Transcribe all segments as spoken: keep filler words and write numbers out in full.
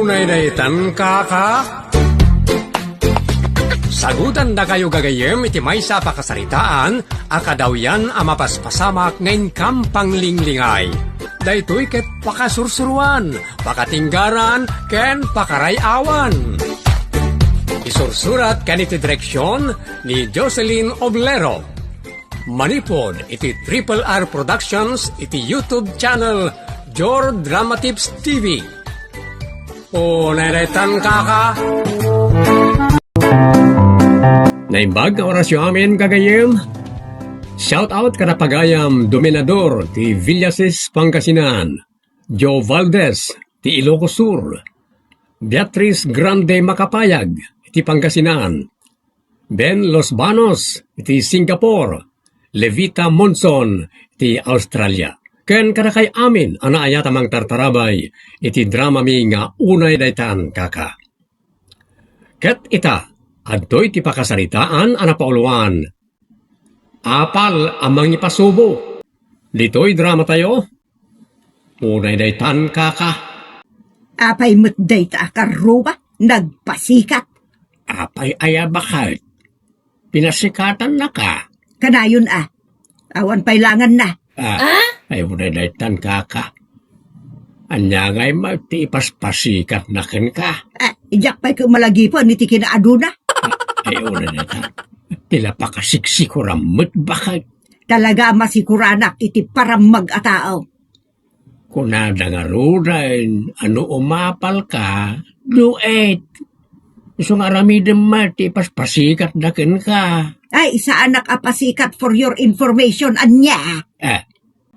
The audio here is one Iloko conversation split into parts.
Unay daytan, kaka? Sagutandakayo gagayyem iti maysa a pakasaritaan a kadawyan a mapaspasamak nga inkam panglinglingay. Daytoy ket pakasursuruan, pakatinggaran, ken pakaray-awan. Isursurat ken iti direksion ni Jocelyn Oblero. Manipud iti Triple R Productions iti YouTube channel Jor Drama Tips T V. Unay daytan, kaka. Naimbag nga orasyo amin, gagayyem. Shout out kada pagayam Dominador ti Villasis, Pangasinan, Joe Valdez ti Ilocos Sur, Beatriz Grande Macapayag ti Pangasinan, Ben Los Banos iti Singapore, Levita Monson iti Australia, ken kadakay amin a naayat a mangtartarabay iti dramami nga Unay Daytan, Kaka. Ket ita, adtoy ti pakasaritaan a napauluan, Apal a Mangipasubo. Ditoy dramatayo, Unay Daytan, Kaka. Apay met dayta a karruba? Nagpasikat. Apay aya, baket? Pinasikatannaka? Kanayon a. Awan pay langanna. Ah, ay, unay daytan, kaka. Ania ngay met ti ipaspasikatna kenka? Ah, diak pay ket malagipen iti kinaaduna. Ah, ay, unay daytan. Ti la pakasiksikuram met, baket. Talaga a masikuranak iti parammag a tao. Kunada ngaruden a no umapalka, do it. Isu nga aramidem met ti ipaspasikatda kenka. Ay, saanak a pasikat, for your information, ania? Eh,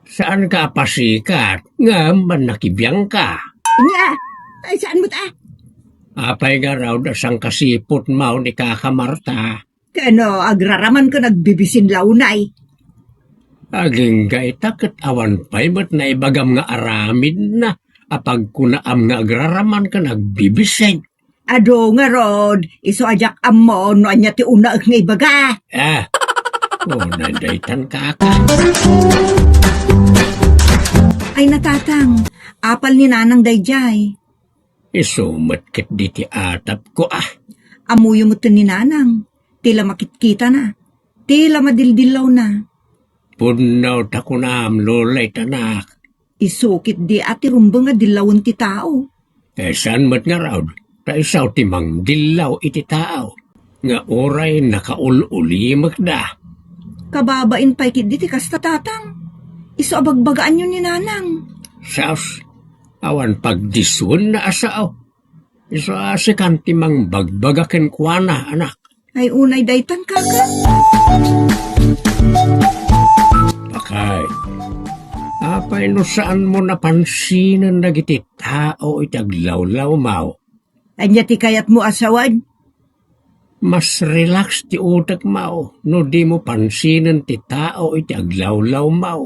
saanka a pasikat, ngem mannakibiangka. Ania? Ay, saan met, ah? Apay ngarud a sangkasiputmo ni Kaka Marta? Ken no agraraman ken agbibisin la unay. Agingga ita ket awan pay met naibagam nga aramidna a pagkunaam nga agraraman ken agbibisin. Adu ngarud, isu a diak ammo no ania ti unaek nga ibaga. Ah, unay daytan, kaka. Ay, natatang, apal ni Nanang daydiay. Isu met ket diti atapko, ah. Ammoyo met ni Nanang, ti la makitkitana, ti la madildillawna. Pudno ta kunam, Lolay, tanak. Isu ketdi a ti rumbeng a dillawen ti tao. Eh, saan met ngarud, ta isu ti mangdillaw iti tao. Nga uray nakaul-ulimekda. Kababain pay ketdi ti kasta, tatang. Isu a bagbagaanyo ni Nanang. Sus, awan pagdisuen na a sao. Isu a sikan ti mangbagbaga kenkuana, anak. Ay, unay daytan, kaka. Bakay, apay no saanmo napansinen dagiti tao iti aglawlawmaw? Ania ti kayatmo a sawen? Mas relax ti utekmo no dimo pansinen ti tao iti aglawlawmaw.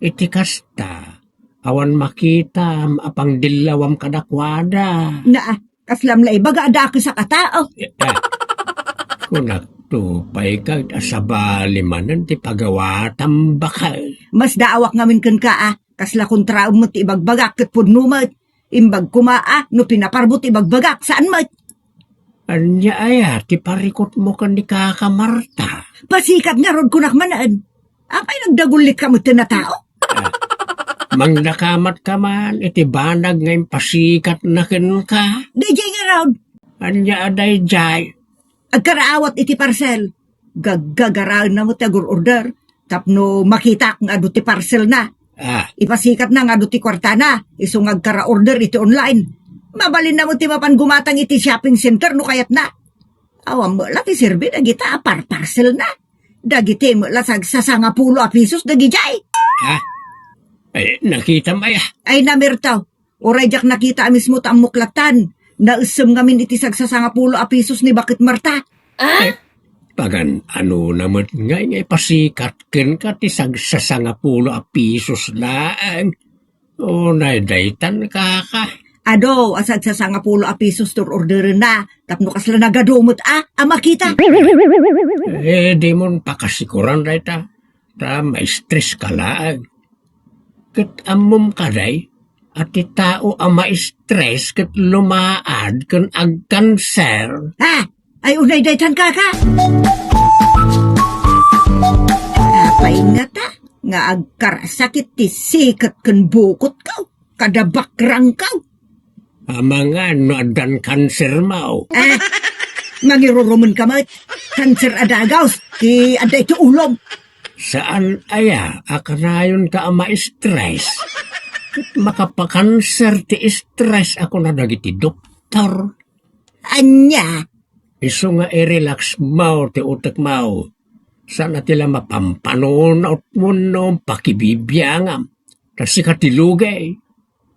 Iti kasta, awan makitam a pangdillawam kadakuada. Naa, kaslam la ibaga a dakes a katao. Eh, eh. Kunakto pay ket a sabali manen ti pagawatam, bakay. Mas daawak ngamin kenka, a. Kasla kontraem met ti ibagbagak ket pudno met. Imbag koma a no pinaparbo ti ibagbagak, saan met. Ania aya ti parikutmo ken ni Kaka Marta? Pasikat ngarud, kunak manen. Apay nagdagullitka met ti natao? Ah, mangdakamat ka man iti banag nga impasikatna kenka. Daydiay ngarud. Ania a daydiay? Agkaraawat iti parcel. Gaggagaraenna met ti agur-order tapno makitak nga adu ti parcelna. Ah. Ipasikatna nga adu ti kuartana, isu nga agkara-order iti online. Mabalinna met ti mapan gumatang iti shopping center no kayatna. Awan met la ti serbi dagita a parparcelna. Dagiti met la sagsasangapulo a pisos dagidiay. Ah? Ay, nakitam aya? Ay, namirtaw. Uray diak nakita a mismo ta ammok lattan. Naessem ngamin iti sagsasangapulo a pisos ni Baket Marta. Ah? Eh, pagan-anona met ngay nga ipasikat kenka ti sagsasangapulo a pisos laeng? Unay daytan, kaka. Adu a sagsasangapulo a pisos ti ur-orderenna, tapno kasla nagadu met a, a makita. Eh, dimon pakasikuran dayta. Ta maistres ka laeng. Ket ammom kadi, a ti tao a ma-stress ket lumaad ken agkanser. Ah! Ay, unay daytan, kaka! Apay ngata nga agkarasakit ti siket ken bukotko, kada bakrangko? Amangan no addan kansermo. Ah, mangirurumenka met. Kanser a dagus ti adda iti ulom. Saan aya a kanayonka a ma-stress? Ket makapakanser ti stress a kuna dagiti doktor. Ania? Isu nga i-relax mo ti utek mo. Saan a ti la mapampanunot wenno pakibibiangam. Ta sika ti lugay.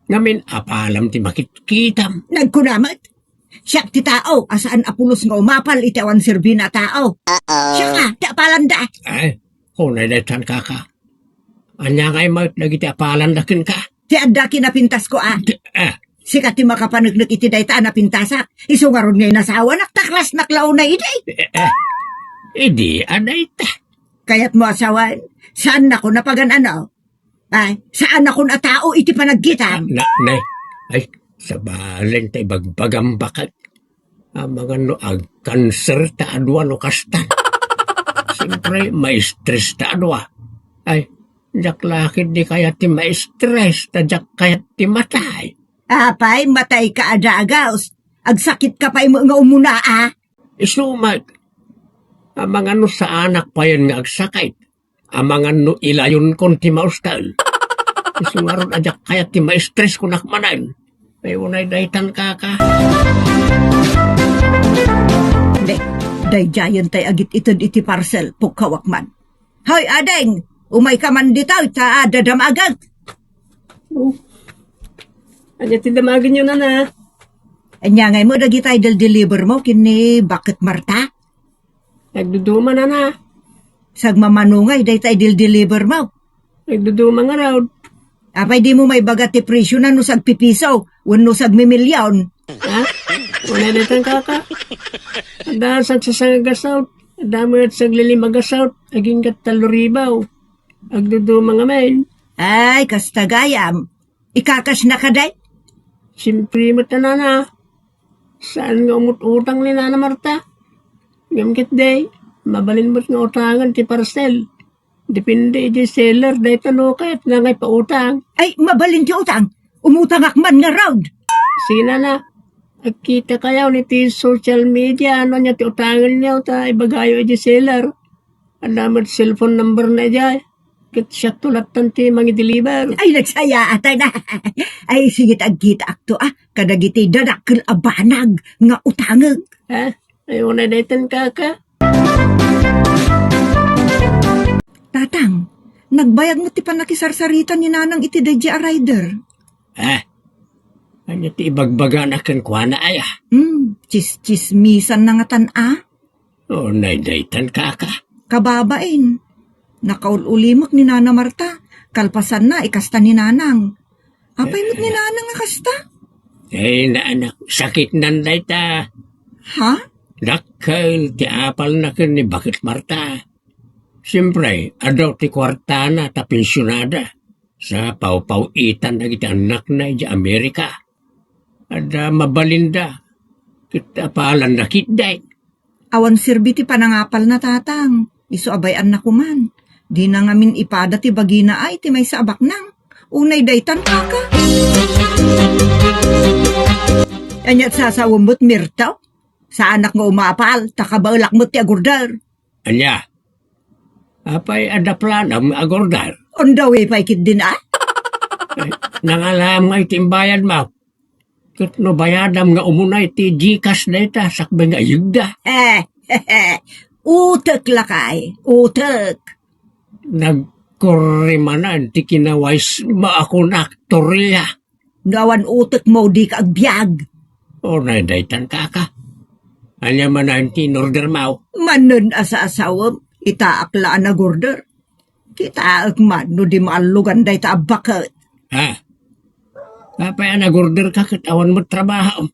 Ngamin, apalam ti makitkitam. Nagkuna met, siak ti tao a saan a pulos nga umapal iti awan serbina a tao. Uh-oh. Siak a, ti apalanda. Ay, kunay daytan, kaka. Ania ngay met dagiti apalanda kenka? Ti adda kinapintasko a. Di, ah. Sika ti makapaneknek iti dayta a napintasak. Isu ngarud nga inasawanak, ta klasnak la unay idi. Eh, eh. Idi, adayta. Kayatmo a sawen, saannakon a pagan-ano? Ay, saannakon a tao iti panagkitam. Na, na, ay, sabalen ta ibagbagam baket. Amangan no agkanser ta adua no kastan. Siyempre, ma-stress ta adua. Ay, diak la ketdi kayat ti ma-stress, ta diak kayat ti matay. Apay, matayka a dagus. Agsakitka pay met nga umuna, a? Isu met. Amangan no saanak payen nga agsakit. Amangan no ilayonkon ti maustel. Isu ngarud a diak kayat ti ma-stress kunak manen. Ay, unay daytan, kaka. Di, daydiayen tay agit-ited iti parcel, pukkawak man. Hoy, ading! Umayka man ditoy, ta adda damagek. Oh. Ania ti damagenyo, nana? Ania ngay mo dagitay del-deliver mo ken ni Baket Marta? Nagduduma, nana. Sagmamano ngay daytay del-deliver mo? Nagduduma ngarud. Apay di mo maibaga ti presyo na no sagpipiso wenno sagmimilyon? Ha? Wala na itang kaka. Adda sagsasangagasawt. Adda met saglilimagasawt. Aginggat taloribaw. Agduduma ngamin. Ay, kasta gayam. Ikakas na kadi? Siyempre met, nana. Saan nga umut-utang ni Nana Marta? Ngem ketdi, mabalin met nga utangen ti parcel. Depende iti seller, dayta no kayatna nga ipautang. Ay, mabalin ti utang. Umutangak man ngarud. Sige, nana. Agkitakayo iti social media, no ania ti utangenyo, ta ibagayo iti seller. Adda met cellphone number na idiay. Ket siak to lattan ti mangideliver. Ay, nagsayaatan. Ay, sige, agkitaak to, a, kadagiti dadakkel a banag nga utangek. Ha? Ay, unay daytan, kaka. Tatang, nagbayag met ti pannakisarsarita ni Nanang iti daydiay a rider. Ha? Ania ti ibagbagana kenkuana, aya? Hmm, tsis-tsismisan na ngatan, a? Unay daytan, kaka. Kababain. Nakaul-ulimek ni Nana Marta. Kalpasanna, ikasta ni Nanang. Apay met ni Nanang a kasta? Ay, naanak, sakitnan dayta. Ha? Dakkel ti apalna ken ni Baket Marta. Siyempre, adu ti kuartana ta pensionada. Sa pawpaw-itan dagiti annakna idiay Amerika. Adda mabalinda. Ket apalanda ketdi. Awan serbi ti panangapalna, tatang. Isu a bay-anna koman. Dina ngamin ipada ti bagina a iti maysa a baknang. Unay daytan, kaka. Ania ti sasawem met, Mirto? Saanak nga umapal, ta kabaelak met ti agurder. Ania? Apay, adda planam nga agurder? Undawi pay ketdin, a? Ay, nangalam nga iti imbayadmo. Ket no bayadam nga umuna iti GCash dayta, sakbay nga iyegda. Eh, utek lakay, utek. Nagkurri manen ti kinawaysmo a kunak, Toria. No awan utekmo, dika agbiag. Unay daytan, kaka. Ania manen ti in-ordermo? Manen a sasawem, itaak la a nagurder. Kitaek man no di maallugan dayta a baket. Ha? Apay a nagurderka ket awan met trabaho?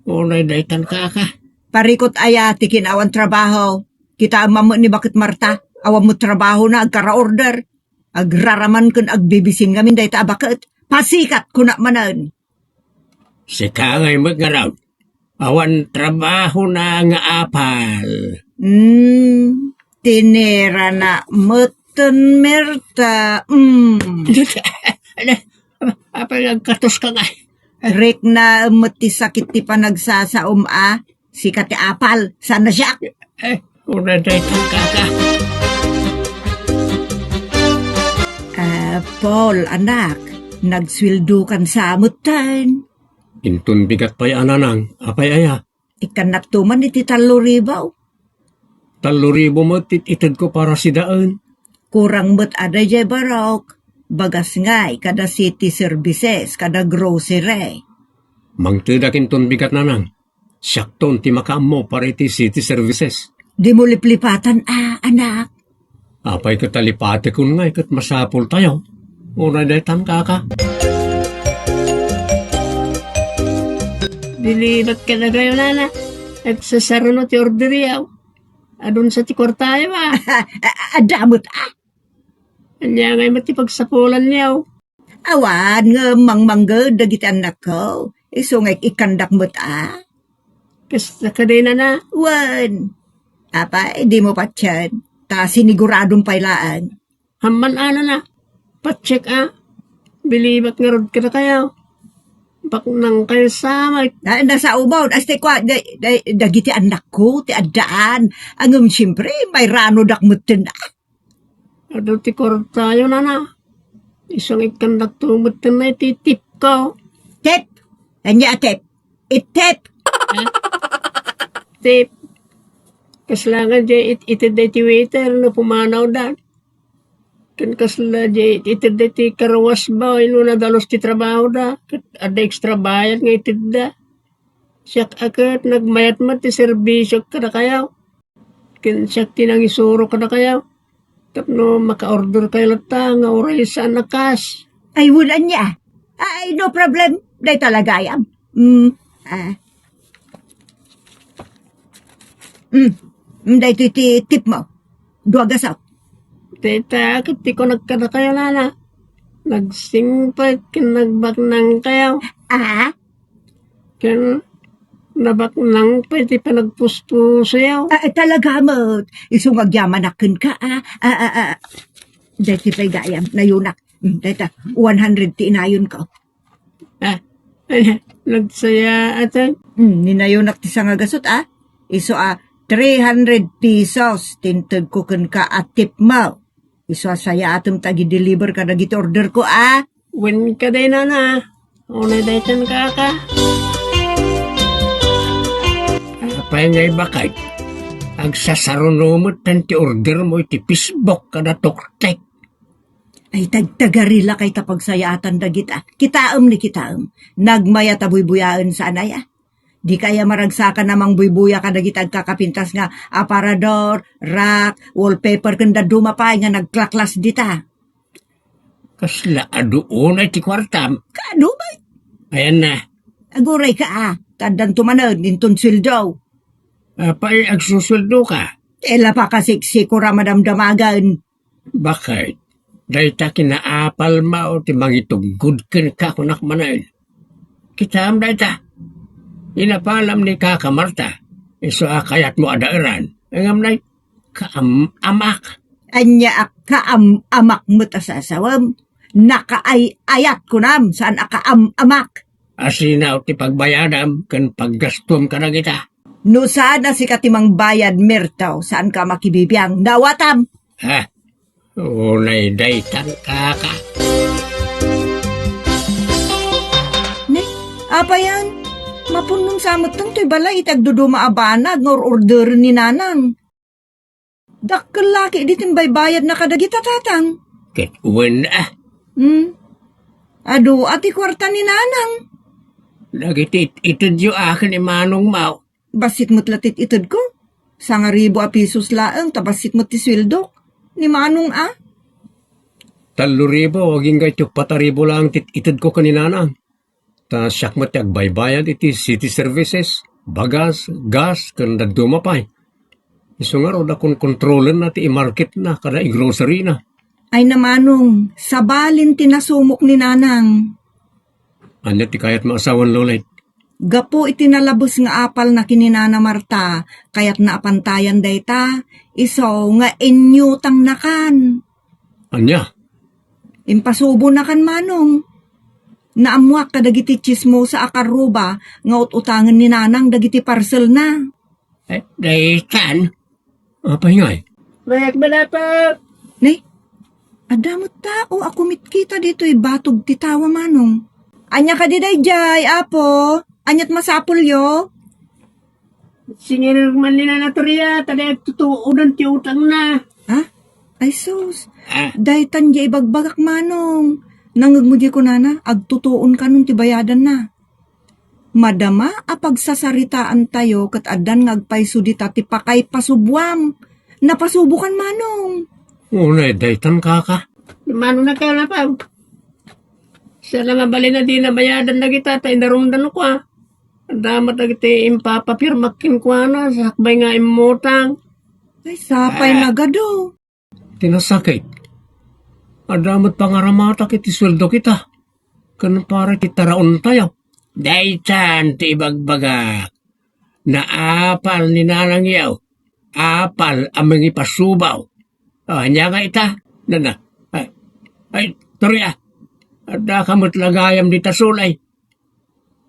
Unay daytan, kaka. Parikut aya ti kinaawan trabaho. Kitaem man met ni Baket Marta, awan met trabahona, agkara-order. Agraraman ken agbibisin ngamin dayta a baket. Pasikat, kuna manen. Sika ngay met ngarud. Awan trabahona nga apal. Hmm, tinirana metten, Mirta. Hmm. Apay agkatos ka ngay? Rikna met ti sakit ti panagsasaom a. Sika ti apal, saan a siak? Eh, una daytan, kaka. Ah, Paul, anak, nagsweldokan sa metten. Inton bigat pay a, nanang, apay aya? Ikkannakto man iti tallo ribu. Tallo ribu met ti itedko para sidaen. Kurang met a daydiay barok. Bagas ngay, kada city services, kada grocery. Mangtedak inton bigat, nanang. Siakton ti makaammo para iti city services. Dimo liplipatan a, anak. Apay ket a lipatekon ngay ket masapultayo? Uray daytan, kaka. Bilibat kadakayo, nana. Agsasaruno ti orderyo. Adun sa ti kuartayo, a. A-, adda met, a. Ania ngay met ti pagsapulanyo? Awan, ngem mangmangged dagiti annakko. Isu nga ikkandak met, a. Kasta kadi, nana? Wen. Apay, dimo patien. Ta siniguradom pay laeng. Amman a, nana. Patsiek, a. Bilibat ngarud kadakayo. Baknangkayo sa met. Na, nasaomon. As ti kua, da-, da-, dagiti annakko, ti addaan. Ngem, siempre, mairanodak metten, a. Adu ti kuartayo, nana. Isu nga ikkandakto metten iti tipko. Tip? Ania a tip? Itip? Ha? Tip. Kasla nga diay it-, itedda iti waiter no pumanawda. Ken kasla diay it-, itedda iti car wash ba wenno nadalus ti trabahoda. Ket adda extra bayad nga itedda. Siak a ket nagmayat met ti serbisio kadakayo. Ken siak ti nangisuro kadakayo. Tapno maka-order kayo latta nga uray saan a cash. Ay, wen ania. Ay, no problem. Dayta la gayam. Mm, ah. Mm, mm, daytoy ti tipmo. Dua gasok. Dayta ket ti kunak kadakayo, nana. Nagsingpet ken nagbaknangkayo. Ah? Ken nabaknang pay ti panagpuspusoyo. Ah, talaga met. Isu nga agyamanak kenka, a. Ah, ah, ah. Daytoy pay gayam, nayonak. Hmm, dayta, one hundred ti inayonko. Ah, nagsayaat. Hmm, ni nayonak ti sangagasut, a. Isu a three hundred pesos ti integko kenka a tipmo. Isu a sayaatem ta agi-deliver kadagiti orderko, a. Wen kadi, nana. Unay daytan, kaka. Apay ngay, baket? Agsasaruno metten ti ordermo iti Facebook kada tuktek. Ay, tagtagarila kay ta pagsayaatan dagita. Kitaem ni kitaem. Nagmayat a buybuyaen saan aya. Dika aya maragsakan a mangbuybuya kadagiti agkakapintas nga aparador, rack, wallpaper, ken dadduma pay nga nagklaklas dita. Kasla adu unay ti kuartam? Kaadu pay. Ayanna. Agurayka, a. Ta addanto manen inton sueldo. Apay agsusueldoka? Ti la pakasiksiko ra madamdamagen. Baket? Dayta kinaapalmo ti mangituggod kenka, kunak manen. Kitaem dayta. Inapalam ni Kaka Marta. Isu a kayatmo a daeran. Ngem nay, kaam-amak. Ania a kaam-amak met a sasawem? Nakaay-ayat kunam, saan a kaam-amak. Asinaw ti pagbayadam ken paggastom kadagita. No saan a sika ti mangbayad, Mirto, saanka a makibibiang. Dawatam! Ha? Unay daytan, kaka. Ne, apayan? Mapunnon sa metten toy balay iti agduduma a banag nga or-orderen ni Nanang. Dakkel la ketdi ti imbaybayadna kadagita, tatang. Ket wen, a. Hmm. Adu a ti kuarta ni Nanang. Dagiti it-, itedyo aken ni Manong Mao. Bassit met la ti it-, itedko. Sangaribu a pisos laeng ta bassit met ti sueldok. Ni Manong a. Tallo ribu, agingga iti uppat a ribu laeng ti it-, itedko ken ni Nanang. Ta siak met ti agbaybayad iti city services, bagas, gas, ken dadduma pay. Isu ngarud a konkontrolenna ti imarketna kada igroceryna. Ay na manong, sabalin ti nasumok ni Nanang. Ania ti kayatmo a sawen, Lolet? Gapu iti nalabes nga apalna ken ni Nana Marta, kayatna a pantayan dayta, isu nga inyutangnakan. Ania? Impasubonakan manong. Naammoak kadagiti tsismosa a karruba nga ut-utangen ni Nanang dagiti parcelna. Eh, daytan? Apay ngay? Mayat balapak. Ne? Adda met tao a kumitkita ditoy batog ti tawa manong. Ania kadi daydiay, Apo? Aniat masapulyo? Singirir man ni Nana Toria, ta dayag tutuodan ti utangna. Ha? Ay sus, Ah. daytan diay ibagbagak manong. Nangngegmo diay kunana, agtutuon kanon ti bayadanna. Madama a pagsasaritaantayo ket addan nga agpayso dita ti pakaipasuboam. Napasubokan manong. Unay daytan, kaka. Manong nakalapaw. Siya la mabalin a di nabayadan dagita ta inarumdan kua. Adda met dagiti impapapirmak kenkuana sakbay nga immutang. Ay, sapay Ah. nagado. Ti nasakit, adda met pangaramatak iti sueldo kita, ken para ti taraontayo. Daytan ti ibagbagak. Naapal ni nanangyo. Apal a mangipasubaw. O, ania nga ita? Nana. Ay, ay, Toria. Adda ka met la gayam dita sulay.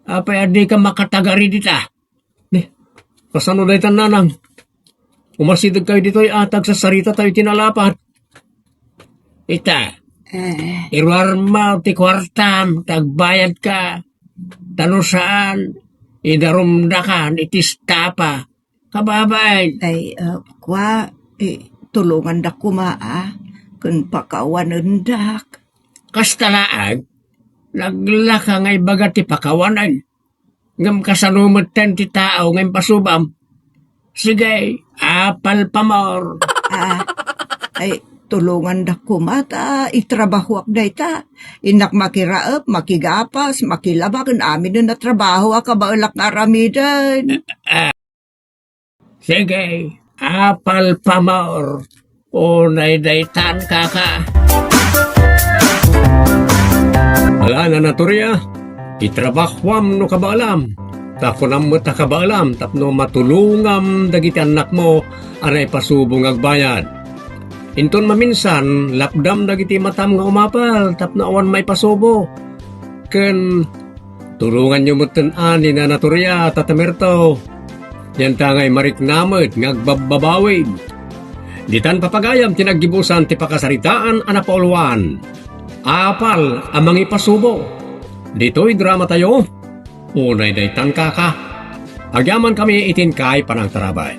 Apay a dika makatagari dita? Ni, kasano daytan, Nanang? Umasideg kayo ditoy a tagsasarita tayo iti nalapat. Ita, Eh. iruarma ti kuartam, tagbayadka. Ta no saan, idarumdakan iti estapa. Kababain. Ay, ah, kua, eh, tulongandak koma, ah. Ken pakawanendak. Kasta laeng, naglaka nga ibaga ti pakawanen. Ngem kasano metten ti tao nga impasubam? Sige, apal pamor. Ah, ay, tulongandak koma ta itrabahoak dayta. Innak makiraep, makigapas, makilaba, ken aminen a trabaho a kabaelak nga aramiden. Sige, apal pamor. Unay daytan, kaka. Ala, Nana Toria, itrabahoam no kabaelam. Ta kunam met a kabaelam tapno matulongam dagiti annakmo a naipasubo nga agbayad. Inton maminsan, lapdam dagiti matam nga umapal tapno awan maipasubo. Ken tulonganyo metten a ni Nana Toria, Tata Merto. Dianta ngay marikna met nga agbabbabawid. Ditan papagayam ti naggibusan ti pakasaritaan a napauluan. Apal a mangipasubo. Ditoy dramatayo, unay daytan, kaka. Agyamankami iti inkay panangtarabay.